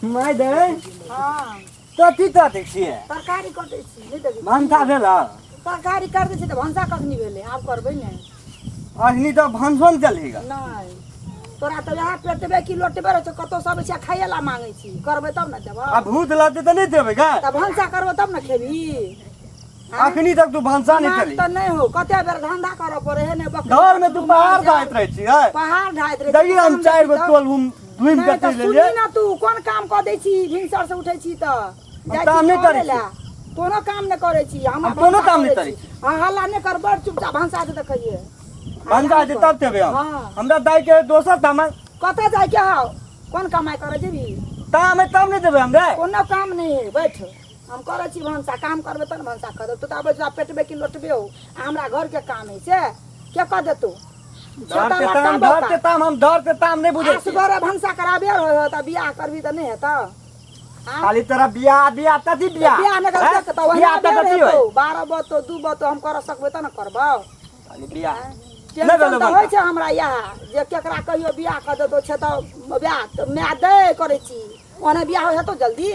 माय दे। हँ। कथी कटै छियै? तरकारी कटै छी, नहि देखै छी? भनसा भेल? तरकारी काटि दै छी तऽ भनसा कखनी भेलै? आब करबै ने। अखनी तऽ भनसो ने चलही ग। नहि, तोरा तऽ वएह पेटबे की लोटबे रहै छौ। कतौ सब छै खाइए ला मांगै छी, करबै तब ने देबौ। आ भूत लगतै तऽ नहि देबै ग? तऽ भनसा करबै तब ने खेबही। आँय? अखनी तक तू भनसा नहि दिमाग चली। तऽ नहि हो, कते बेर धंधा करऽ पड़े हे ने बकरी। घर में तू पहाड़ ढाइत रहै छियै। पहाड़ ढाइत रहै। देखी, हम 4 गो टोल हम घुमि नहि कऽ तऽ चलि सुनही एलियै। ने, तू कोन काम कऽ दै छी? भिनसर से उठै छी तऽ जाइ काम छी नहि करै करै लए। कोनो काम नहि करै छी हम। हम कोनो काम नहि करै छी। हँ, हल्ला नहि कर बड़, चुपचाप भनसा दे देखिए। भनसा हेतै तब देबै हम। हँ। हमरा दाइ के दोसर सामान। कतऽ जाइके हौ? कोन कमाइ करै जेबही? ताम है तब नहि देबै हम रे। कोनो काम नहि है, बैठ, हम करै छी भनसा। काम करबै तब ने भनसा कऽ देब। तू तऽ आबै छी पेटबे कि लोटबे हो, आ हमरा घरके काम है से के कऽ देतौ? डर के ताम, डर के ताम, हम डर के ताम नहि बुझै छी। असगरे भनसा कराबे हो तऽ बियाह करबी तऽ नहि हेतौ? आँ? खाली तोरा बियाह बियाह, कथी बियाह? बियाह नहि करबै तऽ ओहिना बियाह तऽ बेर कथी हेतौ। होइ? 12 बजतौ, 2 बजतौ, हम करऽ सकबै तऽ ने करबौ। खाली बियाह नहि टेंशन भेलौ। तऽ होइ छै हमरा इएह जे केकरा कहियो बियाह कऽ देतौ। छै तऽ बियाह तऽ माय दै करै छी, ओने बियाह हेतौ जल्दी?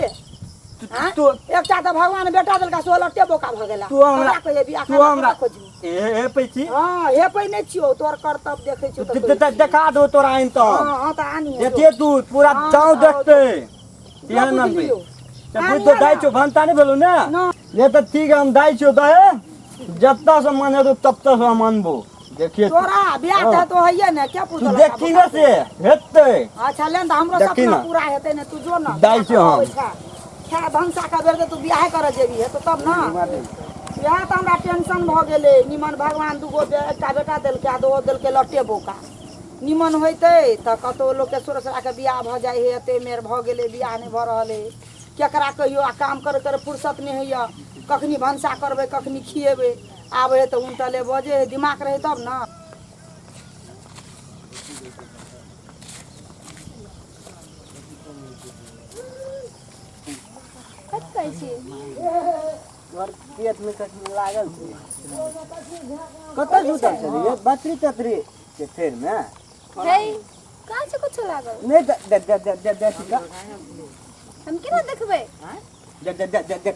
आँय? तू एकटा तऽ भगवान बेटा देलका, सेहो लट्टे बोका भऽ गेला। तू हमरा ककरा कहियै बियाह तू करऽ? हमरा कतऽ खोजबी? हे हे पैची। हँ, हे पै नहि छियौ, तोर करतब देखै छियौ तऽ कहै छियौ। देखा दो तोरा आइन तऽ। हँ हँ, तऽ आनी। देखिए तू पूरा हँ, गाँव तऽ देखते केहन बुझि अनबै। लियौ। तऽ बुझ तो दाइ छौ, भनसा नहि भेलौ ने? नहि। ये तऽ ठीक है, हम दाइ छियौ दहे, जतऽ से मन हेतौ ततऽ से हम अनबो, देखिए तू। तोरा बियाह हँ। तऽ तो होइए ने के तू पूछल? देखी ने से हेतै। अच्छा, ले ने तऽ हमरो देखी सपना ने। पूरा हेतै ने, तू जो ने। दाइ छियौ हम। खा भनसा का बेर तू बियाहे करऽ जेबी, हेतौ तब ने। इएह तऽ हमरा टेंशन भऽ गेलै। निमन भगवान दूगो एकटा बेटा देलकै आ दूगो देलकै लट्टे बौका। निमन होइतै तऽ कतहु लोकके सोरसराके बियाह भऽ जाइ हइ। एते मेर भऽ गेलै, बियाह नहि भऽ रहल हइ। केकरा कहियो? आ काम करे करे फुर्सत नहि होइए। कखनी भनसा करबै, कखनी खिएबै? आबै हइ तऽ उनटले बजै हइ। दिमाग रहै तब ने। कथी कहै छी? तोहर पेट में कखनी लागल छै? कतऽ सुतल छलियै बकरी तकरी के फेर में? हे, कहाँ छै कुछो लागल? नहि दे दे दे दे दे दे सिका। हम केना देखबै? दे दे दे दे दे,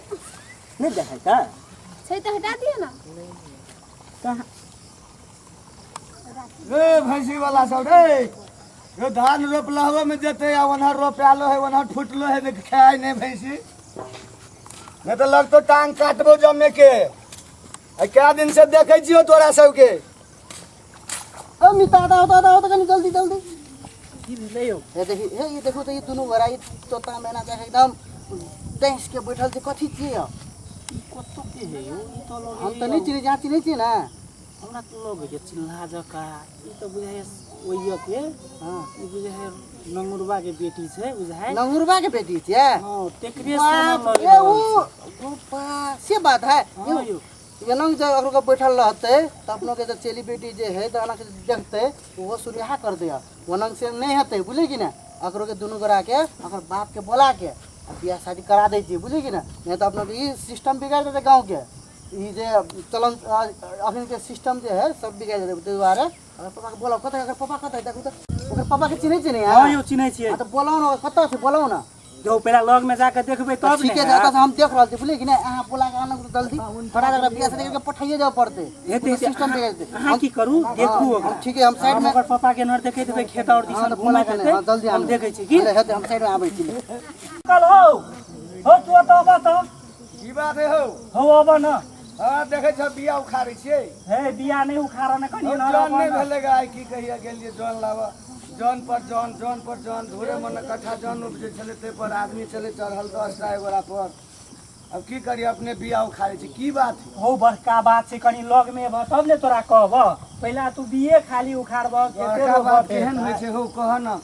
नहि देखै छै? छै तऽ हटा दिअ ने। कहाँ रे भैंसी वाला सब रे, रे धान रोपलहबो में जेते आ ओनहर रोपालो है, ओनहर फुटलो है, देख खाय नहीं भैंसी, नहीं तो लगतो टांग काटबो जमे के। आ क्या दिन से देखै छियो तोरा सबके। ओ मिता, दाओ दाओ दाओ तऽ कनि जल्दी जल्दी। की भेलै यौ? हे देखी, हे ई देखू तऽ, ई दुनू गोरा ई तोता मैना देख एकदम डैस के बैठल छै। कथी छियै यौ? ई कतऽ के है यौ? ई तऽ लगे हम तऽ नहि चिन्है छी, अहाँ चिन्है छियै ने? हमरा तऽ लगै छै चिल्ला जकाँ। ई तऽ बुझाइ ओहिया के। हँ। ई बुझाइ नंगुरबा के बेटी छै बुझाइ। नंगुरबा के बेटी छियै? हँ, तेकरे बाप सोना लग रे, रहल ओ छै। गोपा से बात है। हँ यौ। एना जे अगर ओकर बैठल रहतै तऽ अपनो के जे चेली बेटी जे है तऽ एना के देखतै, ओहो सुरिया कर दे। ओना से नहि हेतै, बुझलियै कि नहि? अकरो के दुनू गोरा के अकर बाप के बोला के आ बियाह शादी करा दै छियै, बुझलियै कि नहि? नहि तऽ अपनो के ई सिस्टम बिगाड़ि देतै गाँव के। ई जे चलन अखन के सिस्टम जे है सब बिगाड़ि देतै। ताहि दुआरे अगर पापा के बोलाउ। कतऽ अकर पापा? कतऽ देखू तऽ, ओकर पापा के चिन्है छियै ने? हँ यौ, चिन्है छियै। हँ तऽ बोलाउ ने, कतऽ छै? बोलाउ ने। जो पहिला लग में जाके देखबै तब ठीके ने। छै, एतऽ से हम देख रहल छी, बुझलियै कि नहि? अहाँ बोला के आनू जल्दी फटाफट, एकरा बियाह शादी करके पठाइए जाय पड़तै। हेतै से। सिस्टम बिगाड़ि देतै। अहाँ की करू, देखू ओकरा। हम ठीके, हम साइड हम में ओकर पापा के नर देखैत हेबै, खेत और हँ दिसन तऽ बोला घुमैत के हेतै। हँ, जल्दी हम आनू। देखै छी की अरे हेतै, हम साइड में आबै छी। कल हौ हौ, तू एतऽ अबह तऽ। की बात है हौ? हौ, अबह न। हाँ, देखै छ बिया उखाड़ै छियै। हे, बिया नहि उखाड़ ने कनि। हौ, न जन अबह नहि न। भेलै गे आइ, की कहिया गेलियै जन लाबऽ। जन पर जन, जन पर जन, धूरे मने कट्ठा जन उपजै छलै, ताहि पर आदमी छलै चढ़ल 10टा एगोरा पर। अब की करियै, अपने बिया उखाड़ै छी। की बात है? हौ, बड़का बात छै, कनि लगमे एबह तब ने तोरा कहबह। पहिला तू बिये खाली उखाड़बह, खेते बड़का बात रोपबह। केहन होइ छै हौ, कह न।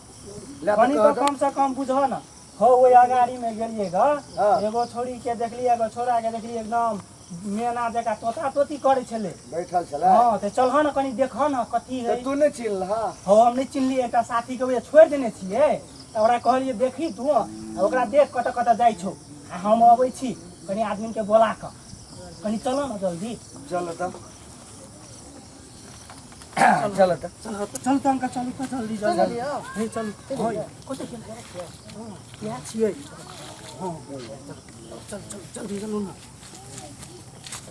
ले तऽ कनि कह तऽ तऽ। कम से कम बुझह न हौ। ओहि अगाड़ी मे गेलियै ग। हँ। एगो छोड़ी के देखलियै, एगो छोड़ा के देखलियै, एकदम मेना जकाँ तोता तोती करै छलै। बैठल छलै? हँ, तऽ चलह ने, कनि देखह ने कथी तऽ है। तू नहि चिन्हलह? हौ, हम नहि चिन्हलियै। एकटा साथीके ओहि छोड़ि देने छियै तऽ ओकरा कहलियै देखी तू आ ओकरा देख कतऽ कतऽ जाइ छौ, आ हम अबै छी कनि आदमीके बोला कऽ। कनि चलऽ ने जल्दी। चल तऽ। चल तऽ। चल चल तऽ अंकल, चलू तऽ जल्दी जल्दी। हे चलू, होय कतऽ गेल? हँ, इएह छियै। हँ, चल चल, जल्दी चलू ने।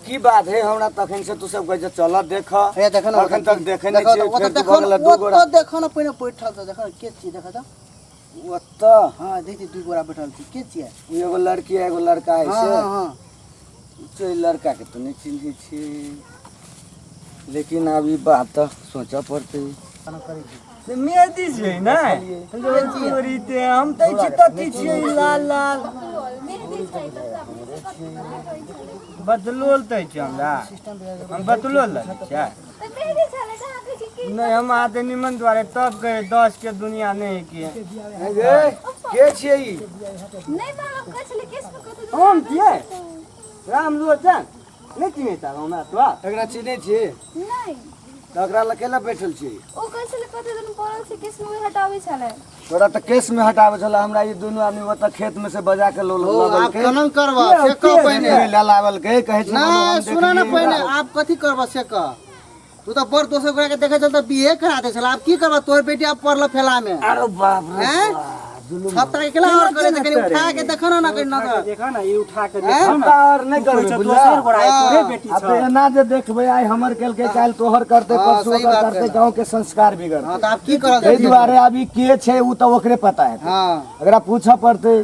की बात है, हमरा तखन से तू सब कहै छै चल देख। हे देख न। अखन तक देखे नहि छियै। ओतऽ फेर देख भऽ गेलै न, दू गोरा। ओतऽ देख न, पहिने बैठल छ, देख न के छियै, देख त। ओतऽ? हँ, देख दू गोरा बैठल छी, के छियै? ओ एगो लड़की आ एगो लड़का है। हँ। से हँ हँ। से लड़का के तऽ नहि चिन्है छियै, लेकिन आब ई बात तऽ सोचऽ पड़तै। से मेहदी छियै ने तोरीते हम तऽ छी तती छियै लाल लाल। मेहदी छै तऽ अपने से कते होइ छलै। बदलोल तऽ छै हमरा, हम बदलोल लगै छै। तऽ मेहदी छलै तऽ अहाँ कहै छी की? नहि, हम अहाँके निमन दुआरे तब कहै 10 के दुनिया नहि के। हे गे, के छियै ई? नहि मालूम, कहै छलै केस पर कतौ। हम छियै राम लोचन, नहि चिन्है तार हमरा तोरा? एकरा चिन्है छियै? नहि। तऽ एकरा लग केला बैठल छियै? ओ कहै छलै कते दिन पड़ल छै केस में, हटाबै छलै। तोरा तऽ केस में हटाबै छल, हमरा ई दुनू आदमी ओतऽ खेत में से बजा के लो। ओ आब केना करबा से कह पहिने। ललावलकै कहै छै। नहि, सुन न पहिने, आब कथी करबा से कह। तू तऽ बड़ दोसर गोरा के देखै छल तऽ बिहे करा दै छल, आब की करबा? तोहर बेटी आब पड़ल फेला में। अरे बाप रे! हैं? छत्ता के केला और करे तऽ कनि उठा के देख न, कनि नजर। देख न, ई उठा के देख न। और नहि तू कहै करबै। छौ बुझला? दोसर गोरा है, तोरे बेटी आब छौ। एना जे देखबै, आइ हमर केलकै, काल्हि तोहर करतै, हँ, परसू सही ओकर बात करतै, है। गाँव के संस्कार बिगड़तै। हँ, तऽ आब की करल? ताहि दुआरे आब ई के छै, ओ तऽ ओकरे पता हेतै। हँ। एकरा पूछऽ पड़तै,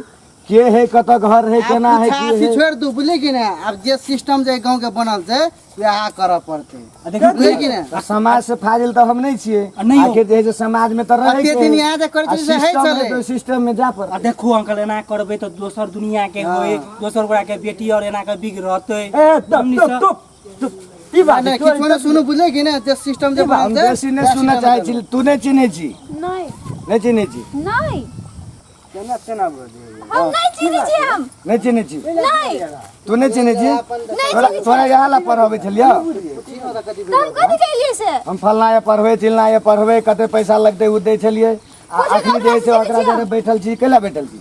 के है, कतऽ घर है, केना है, की है। छोड़ि दू, बुझलियै कि नहि? आब जे सिस्टम जे गाँव के बनल छै वएह करऽ पड़तै, आ देखियौ, बुझलियै कि नहि? तऽ समाज से फाजिल तऽ हम नहि छियै। आ नहि हो। आखिर जे है से समाज में तऽ रहै कते दिन यहाँ जे करै छलियै से होइ छलै। सिस्टम में जा आ पड़तै। देखू अंकल, एना करबै तऽ दोसर दुनिया के होय, दोसर गोरा के बेटी और एना के बिगड़तै। ए तब हमनी तब सब- तब तब की बात? नहि, किछो नहि, सुनू, बुझलियै कि नहि, जे सिस्टम जे हम बनल छै बेसी नहि सुनऽ चाहै छी। तू नहि चिन्है छी? नहि। नहि चिन्है छी? नहि। केना केना बजै? हम नहि चिन्है छियै हम। नहि चिन्है छी? नहि। तू नहि चिन्है छी? नहि। तोरा तोरा यहाँ ला पढ़बै छलियै? तऽ हम कथी केलियै से? हम फलना ये पढ़बै, चिलना ये पढ़बै, कते पैसा लगतै ओ दै छलियै। आ अखनी जे है से ओकरा जरे बैठल छी, केला बैठल छी?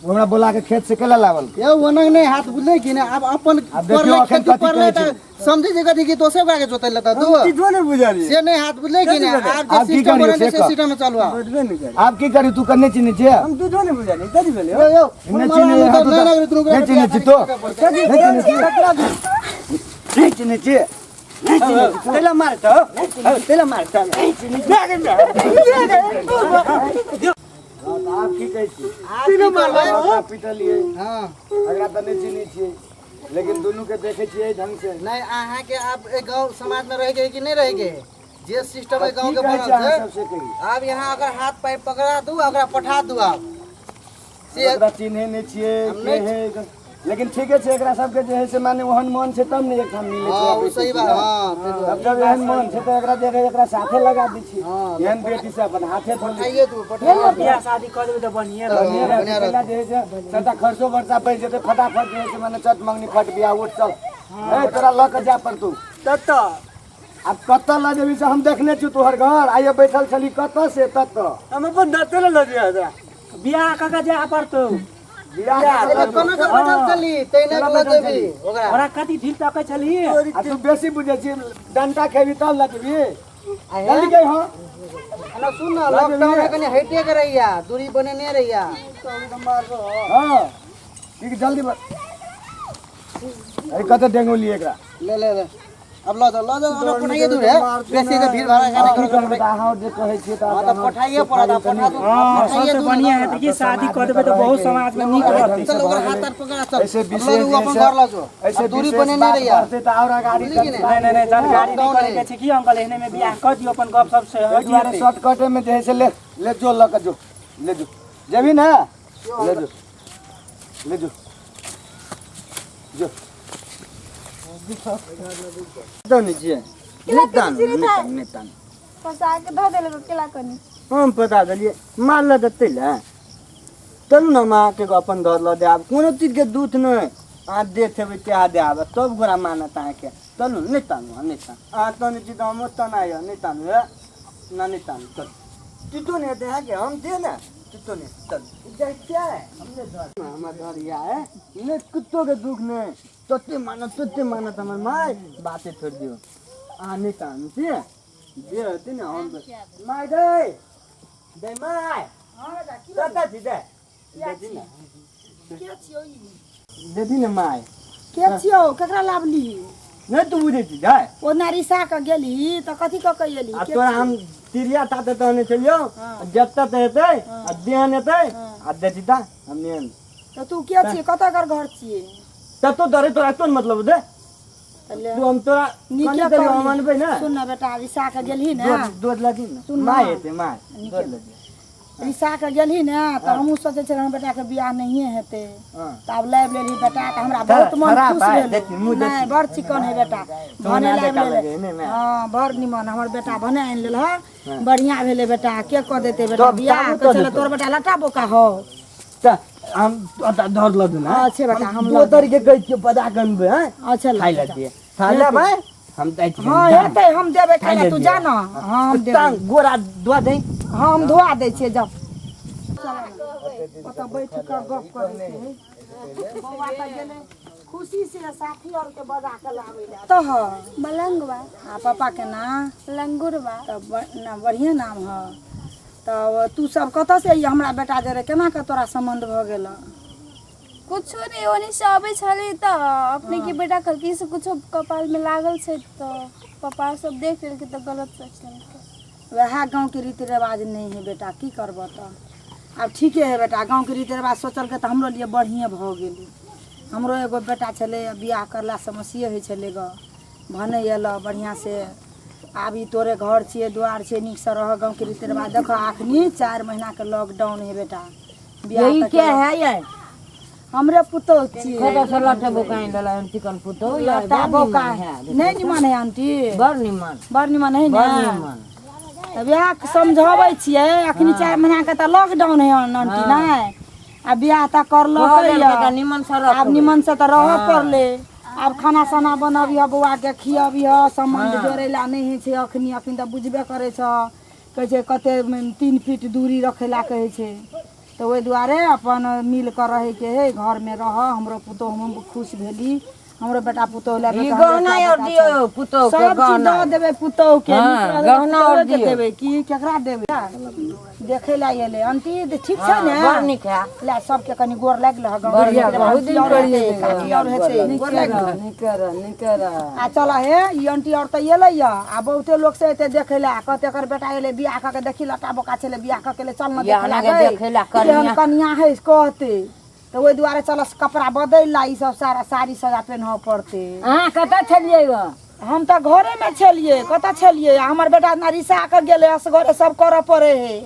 ओ हमरा बोला के खेत से केला लावल? यौ, ओना नहि हाथ, बुझलियै कि नहि? आब अपन आब देखियौ पढ़ले अखन खेती कथी पढ़ले कहै तऽ समझै छै कथी कि दोसर गोरा के जोतै लए तऽ दू किछो नहि बुझलियै। से नहि हाथ, बुझलियै कि नहि? आब जे आब की सिस्टम करियौ बनल से छै से कह। सिस्टम में चलू आब। बुझबे नहि करी। आब की करी? तू कने चिन्है छियै? हम दूधो नहि बुझलियै, कथी भेलै? यौ यौ, नहि चिन्है नहि तू तऽ- नहि, दुनू गोरा नहि के चिन्है बियाह छी तो? करी। नहि चिन्है छी? नहि चिन्है छी? तेला मारतौ, तेला मारतौ। आब की कहै छी? आब की करबै? ओकरा पिटलियै। हँ। एकरा तऽ नहि चिन्है छियै, लेकिन दुनू के देखै छियै एहि ढंग से। नहि, अहाँके आब एहि गाँव समाज में रह गए कि नहि रह गए? जे सिस्टम एहि गाँव की के कहै बनल छी अहाँ छै सबसे कही? आब यहाँ अगर हाथ पैर पकड़ा दू, ओकरा पठा दू आब से। ओकरा चिन्है नहि छियै। हम के नहि है, लेकिन ठीके छै, एकरा सबके जे है से माने ओहन मन छै तब ने एकठाम मिलै छै। हँ, ओ बैसै सही छै बात ने। हँ, ताहि दुआरे। तब जब एहन मन छै तऽ एकरा जे है एकरा साथे लगा दै छी। हँ, एहन बेटी से अपन हाथे धो लै। पठाइए दू, पठाइए दू। बियाह शादी कऽ देबै तऽ बढ़िए रहतै। बढ़िए रहतै। पहिला जे है से सबटा खर्चो वर्चा बचि जेतै फटाफट, जे है से माने चट मंगनी फट बियाह, उठ चल। ए तोरा लऽ के जाय पड़तौ। ततऽ? आब कतऽ लऽ जेबही से हम देखने छी तोहर घर, आइए बैठल छली कतऽ से ततऽ। हम अपन दते लऽ लिअ तोरा। बियाह कऽ के जाय पड़तौ। बियाह एने कोना के बैठल छली तैने के लऽ जेबही ओकरा। ओकरा कथी ढील तकै छली? आ तू बेसी बुझै छी, डंटा खेबी तब लऽ जेबही। आ हे, जल्दी कही हँ। ना सुन ना, लॉकडाउन में कनि हइटे के रहिया, दूरी बनेने रहिया। हँ, ठीक, जल्दी अरे कतऽ डेंगोली एकरा? ले ले ले, अब लऽ जाओ, लऽ जाओ, ओकरा पठाइए दू रे, बेसी जे भीड़ भाड़ा आब करे की करबै तऽ अहाँ जे कहै छियै तऽ। हँ, तऽ पठाइए पड़त, आब पठा दू। हँ, पठाइए सबसे दू ने। बढ़िया हेतै कि शादी कऽ देबै तऽ बहुत समाज में नीक रहतै। चल, ओकरा हाथ तार पकड़ा, चल। ऐसे अब लऽ विशेष जाऊ, अपन घर लऽ जाओ। ऐसे अब दूरी विशेष बनेने बात रहिया। बढ़तै तऽ आओर अगाड़ी। बुझली कि नहि? नहि नहि नहि, जानकारी नहि लॉकडाउन करे के है। छै कि अंकल, एहने में बियाह कऽ दियौ, अपन गप सब से एहि हटि दुआरे जेतै। शॉर्टकटे में जे है से ले ले जो, लऽ के जो, ले जो, जेबही ने, ले जो, ले जो, जो। तऽ नहि छियै, नहि तानू, नहि तानू, नहि तानू। फंसा के धऽ देलक केला कनी। हम पता देलियै मारल तऽ तै लए। चलू ने, हम अहाँके अपन घर लऽ देब, कोनो चीजके दूध नहि अहाँ देत हेबै तेहा देब, तब गोरा मानत अहाँके। चलू, नहि तानू अहाँ, नहि तानू। अहाँ तानै छी तऽ हमरो तना यऽ। नहि तानू हे ना, नहि तानू। चलू, टिटो नहि हेतै अहाँके, हम छियै ने, टिटो नहि। चलू, जाइ छियै हमरे घर, हमर घर इएह है। नहि कुत्तोके दुःख नहि, तते मानत, तते मानत हमर माय, बाते छोड़ि दियौ। अहाँ नहि तानू छियै, जे हेतै ने हम माय दे दे माय हँ बेटा की कतऽ छी दे किया देती ने के छियौ ई देती ने माय के छियौ केकरा लाबली नहि तू बुझै छी जाय ओ नारिसा के गेली तऽ कथी कऽ के एली आ के तोरा छियौ? हम तिरिया ताते तहने चलियौ हँ। जतऽ तऽ हेतै हँ। आ देहन हेतै हँ। आ देती ता हम नेन तऽ तू के छियै कतऽ एकर घर छियै तब तो डरे तोरा कोन मतलब दे तऽ ले तू हम तोरा नीके कने देलियौ हम करली। अनबै ने सुन ने बेटा रिसा के गेलही ने दूध दूध लगी ने सुन ना। माय हेतै माय नीके। दूध लगी रिसा के गेलही ने तऽ हमहूँ सोचै छलियै हमर बेटाके बियाह नहिए हेतै हँ तऽ आब लाबि लेलही बेटा तऽ हमरा बहुत मन खराब खुश है, भेल देखी, मुँह नहि देखी। बड़ चिकन है बेटा सोना भने लाबि जकाँ लेले लगे है ने, माय? हँ बड़ निमन हमर बेटा भने आनि लेल हँ। बढ़िआँ भेलै बेटा के कऽ देतै बेटा तब बियाह ताबू कहै तऽ छलै देतौ। तोर बेटा लट्टा बोका हौ तऽ हम ओतऽ धर लऽ ने अच्छे बेटा, हम दो लऽ देब। तरीके कहै छियौ बजा के अनबै हैं अच्छा खाइ लए दिए खाइ ले भाई हम दै छियै हँ हेतै हम देबै खाइ लए खाइ तू लए जा दिअ। ने हँ हम देबै टांग गोरा धोआ दे हँ हम धोआ दै छियै जाउ ओतऽ बैठ कऽ गप करै छै बौआ तऽ गेलै खुशी से साथी और के बजा के लाबै लए तऽ ह मलंगवा आ पापा के नाम लंगुरवा तऽ ना बढ़िएँ नाम ह तब तू सब कतऽ से अइयै हमरा बेटा जरे केना कऽ तोरा सम्बन्ध भऽ गेल कुछो नहि ओने से अबै छली तऽ अपने के बेटा कहलकै से कुछो कपाल में लागल छै तऽ पापा सब देख लेलकै तऽ गलत सोचि लेलकै वएह गाँवके रीति रिवाज नहि है बेटा की करबऽ तऽ आब ठीके है बेटा गाँवके रीति रिवाज सोचलकै तऽ हमरो लिए बढ़िएँ भऽ गेलै हमरो एगो बेटा छलै बियाह करला समस्ये होइ छलै गऽ भने अयलऽ बढ़िआँसँ आब ई तोरे घर छियै दुआर छियै नीकसँ रहऽ गाँवके रीति रिवाज देखऽ अखनी 4 महीनाके लॉकडाउन है बेटा बियाह यही तऽ क्या है ये हमरे पुतोह छियै कतऽ से लट्ठा बोका आनि देला चिकन पुतोह ये लट्टा बड़ बोका निमन है नहि निमन है आंटी बड़ निमन बड़ निमन है बड़ ने निमन तऽ वएह समझाबै छियै अखनी 4 महीना के तऽ लॉकडाउन है आंटी नहि आ बियाह तऽ करलकै कह देलकै यऽ। तऽ निमन से रखबै। आब निमन से तऽ रहऽ पड़लै आब खाना साना बनबिह बौआके खियबिह सम्बन्ध जोड़ै लए नहि होइ छै अखनी अखनी तऽ बुझबे करै छह कहै छै कते 3 फीट दूरी रखै लए कहै छै तऽ ओहि दुआरे अपन मिल कऽ रहैके है घरमे रह हमरो पुतोहु हम खुश भेली हमरो बेटा पुतोहु लए ई गहना और दियौ पुतोहु के सब चीज गहना दऽ देबै पुतोहु के हाँ, नीक रहतै गहना और पुतोहुए के दियौ। देबै की केकरा देबै देखै लए एलै आंटी ठीक छै ने बड़ नीक है ले सबके कनि गोर लागि लह गाँव बढ़िया, बहुत दिन और हेतै काकी और हेतै गोर लागि लह नीके रह नीके रह आ चल हे ई आंटी और तऽ एलै यऽ आ बहुते लोक से एतै देखै लए कहतै एकर बेटा एलै बियाह कऽ के देखी लटा बोका छलै बियाह कऽ के एलै चल ने बियाह देखै लए लगे गै। देखै लए केहन कनिया। कनिया है कहतै तऽ ओहि दुआरे चल कपड़ा बदलि ला ई सब सारा साड़ी साया पेन्हऽ पड़तै अहाँ कतऽ छलियै गऽ हम तऽ घरेमे छलियै कतऽ छलियै आ हमर बेटा इतना रिसा कऽ गेलै असगरे सब करऽ पड़े है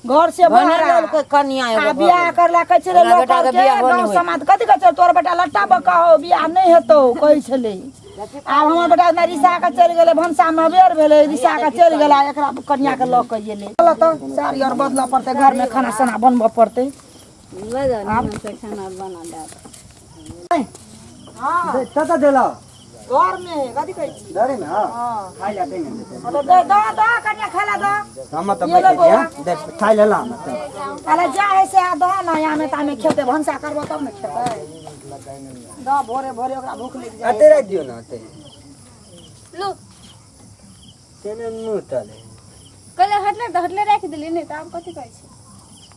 घर से भने बाहर लेलकै कनिया एगो आ बियाह करला कहै छलै हमरा लोक बेटाके आरके बियाह नहि गाँव होइ। समाज कथी कहै छलै तोहर बेटा लट्टा बक्का हो बियाह नहि हेतौ कहै छलै आब हमर बेटा इतना रिसा कऽ चलि गेलै भनसामे अबेर भेलै रिसा कऽ चलि गेला एकरा कनिया के लऽ कऽ गेलै चलऽ तऽ साड़ी आर बदलऽ पड़तै घरमे खाना साना बनबऽ पड़तै खाना बना दे हँ कतऽ देलौ घर में है कथी कहै छी डरे ने हँ खाइ लए दे ने देतै। हँ तऽ दे दऽ दऽ कनिया खाय लए दऽ हम तऽ ये ले बैठे बौआ। छियै देख खाइ ले ला हम तऽ अरे जा है से आ दऽ ने यामे तामे खेतै भनसा करबो तब ने खेतै दऽ भोरे भोरे ओकरा भूख लागि जाइ अते राखि दियौ ने अते लो केने मुँह तले कहले हटले तऽ हटले राखि देली नहि तऽ आब कथी कहै छै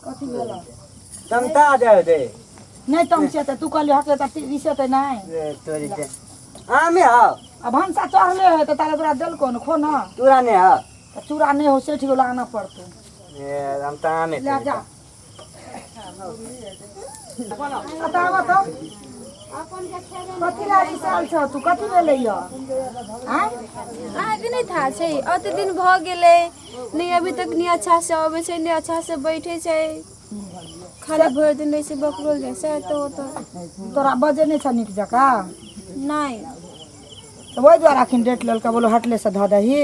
कथी भेल तमता जाय दे नहि तमसेतै तू कहली हटले तऽ रिसेतै नहि ए, तोरी के आमे हौ आ भनसा चढ़ले है तऽ ताले तोरा देलको ने खो ने तोरा नहि हौ तऽ चूड़ा नहि हो सेठ गेलो आनऽ पड़तौ ए, हम तऽ आमे ले जा अतऽ आबऽ तऽ कथी ला रिसाल छौ तू कथी भेलै यऽ आँय अहाँके नहि था छै अते दिन भऽ गेलै नहि अभी तक नहि अच्छा से अबै छै नहि अच्छा से बैठे छै खाली भरि दिन रहै छै बकरोल जैसे तऽ ओ तऽ तोरा बजै नहि छौ नीक जकाँ नहि तऽ ओहि दुआरे अखन डेट लेलकै बोलो हटले से धऽ दही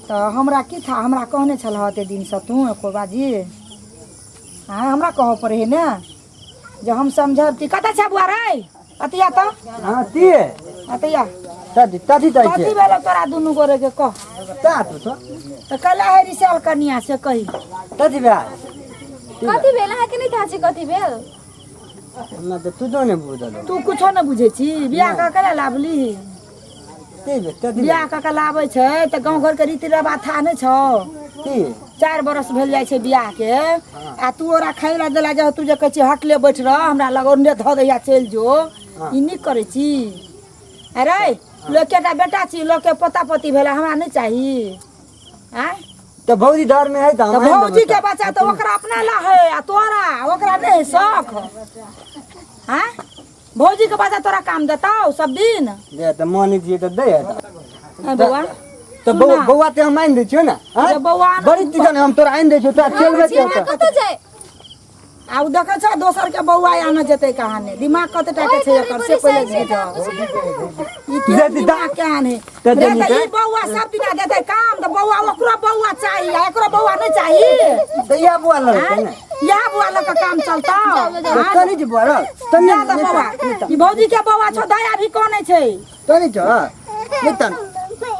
तऽ हमरा की था हमरा कहने छल एते दिनसँ तू एको बाजी आँय हमरा कहऽ पड़े है ने जे हम समझब कतऽ छै बुआ रे अतिया तऽ हाँ तिए अतिया तदी तदी दै कथी छै भेलो तोरा दुनू गोरे के कह ता तू तो तऽ कैला है रिसाल कनिया से कही तदी बा कथी भेल अहाँके नहि थाह छै कथी भेल हमरा तऽ तू तो ने बुझल तू कुछो नहि बुझै छी बियाह कऽ केला लाभली ते ते दिन बियाह कऽ के लाबै छै तऽ गाँव घरके रीति रिवाज था नहि छौ? की 4 बरस भेल जाइ छै बियाह के, आ तू ओकरा खाइ लए देला जा, तू जे कहै छी हटले बैठ रह हमरा लग, ओन्ने धऽ दैया चलि जो, ई नीक करै छी? अरे लोकके एकटा बेटा छी, लोकके पोता पोती भेलै, हमरा नहि चाही? आँय? तऽ भौजी डर में है तऽ हम तऽ आनि देबै। भौजी के बच्चा तऽ ओकरा अपना ला है आ तोरा ओकरा नहि है शौख? आँय, भौजी के बच्चा तोरा काम देतौ सब दिन? दे तऽ मानै छियै तऽ दे है। आँय बौआ, तऽ सुन ना। बौआ ते हम आनि दै छियौ ने, आँय? जे बौआ बड़ी चिकन हम तोरा आनि दै छियौ, तोरा चलबै छी अहाँ कतऽ जाय? आब देखै छ दोसर के बौआ आने जेतै कहाने, दिमाग कते टा के छै एकर से पहिले बुझ। ई के दिमाग के आने तऽ रे देनी तऽ तऽ? ई बौआ सब दिना देतै काम तऽ बौआ ओकरो बौआ चाही आ एकरो बौआ नहि चाही? तऽ इएह बौआ लड़कै आँय? ने। इएह बौआ लऽ कऽ काम चलतौ? आँय? तनी छै बौआ रौ, तनी। जा तऽ बौआ, ई भौजी के बौआ छौ, दया भी कनै छै। तनी छौ, नहि तन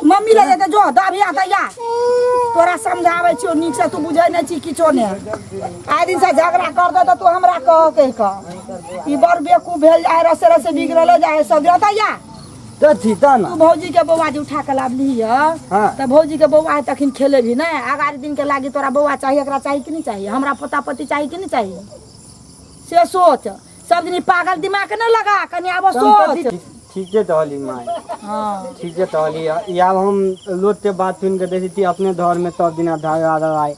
मम्मी लग जेतै, जो दबिया दैया। तोरा समझाबै छियौ नीक से, तू बुझै नहि छी किछो ने। आइ दिन से झगड़ा कर दे तऽ तू हमरा कह कहि कऽ ई बड़ बेवकूफ भेल जाय, रसे रसे बिगड़ले जाय सब दिन। दैया तऽ छी तऽ तू ने। भौजी के बौआ जे उठा के लाबली हाँ। तऽ भौजी के बौआ है तखन खेलेबही नहि? अगाड़ी दिन के लागी तोरा बौआ चाही, एकरा चाही कि नहि चाही? हमरा पोता पोती चाही कि नहि चाही से सोच। सब दिन ई पागल दिमाग नहि लगा, कनि आबो सोच। ठीके कहली माय। हाँ, ठीके कहली। आब हम लोकके बात सुनि कऽ देखै छी अपने घरमे सब दिना झगड़ा लड़ाइ,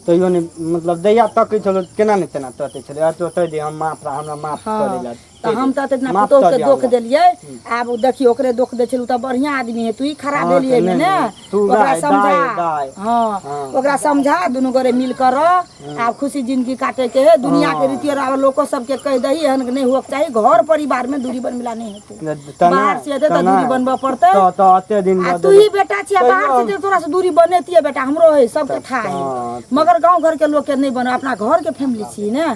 तैयो नहि मतलब दैया तकै छलो, केना नहि तेना तकै छलै। आ तो कहि दे हम माफ, हमरा माफ कऽ देला। तऽ हम तऽ इतना माफ पुतोह कऽ के दिअ दोख हमरा। देलियै, आब ओ देखियौ ओकरे दोख दै छलै, ओ तऽ बढ़िआँ आदमी है, तू ही खराब हाँ, भेलियै तऽ एहिमे नहि, ने। नहि, तू ओकरा दाय, समझा। दाय, दाय। हाँ। हाँ। ओकरा समझा, दुनू गोरे मिल कर रह, आब खुशी जिंदगी काटे के है। दुनिया के रीति रिवाज लोको सबके कहि दही, एहन नहि हुअ के चाही, घर परिवार में दूरी बनबेला नहि हेतै। तऽ बाहर से हेतै तऽ दूरी बनबऽ पड़तै। तऽ एते दिन आ बाद तू ही बेटा छियै, तैयो बाहर से जे तोरा से दूरी बनेतियै बेटा, हमरो है, सबके था है, हाँ। मगर गांव घर के लोग के नहीं बने, अपना घर के फैमिली छियै ने,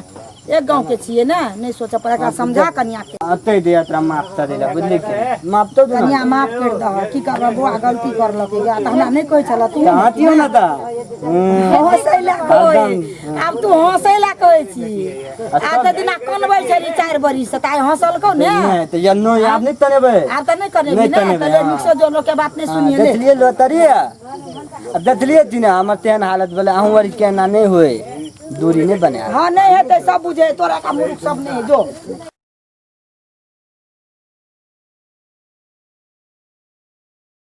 एक गांव के छियै ने, नहीं सोचे पर। एकरा समझा कनिया के। एते दे तोरा माफ कऽ देला, बुझली कि माफ तो दे। कनिया माफ कर दह, की करबह बौआ, गलती करलक या तऽ हमरा नहीं कहै छल तू। हँसियौ ने तऽ हँसै लए कहै, आब तू हँसै लए कहै छी। आब तऽ दिना कनबै छली 4 बरिस से, तऽ आइ हँसलकौ ने? नहि तऽ या नहि, आब नहि तनेबै। आब तऽ नहि कनेबी? नहि ने तनेबै, कहलियै हाँ। नीक से जो लोक के बात नहि सुनिए ले। देखलियै लोतरिये, आ देखलियै कि ने हमर तेहन हालत भेलै, अहूँ आर केना नहि होय, दूरी नहि बनायब। हाँ, नहि हेतै, सब बुझे तोरा का मूर्ख सब नहि जो।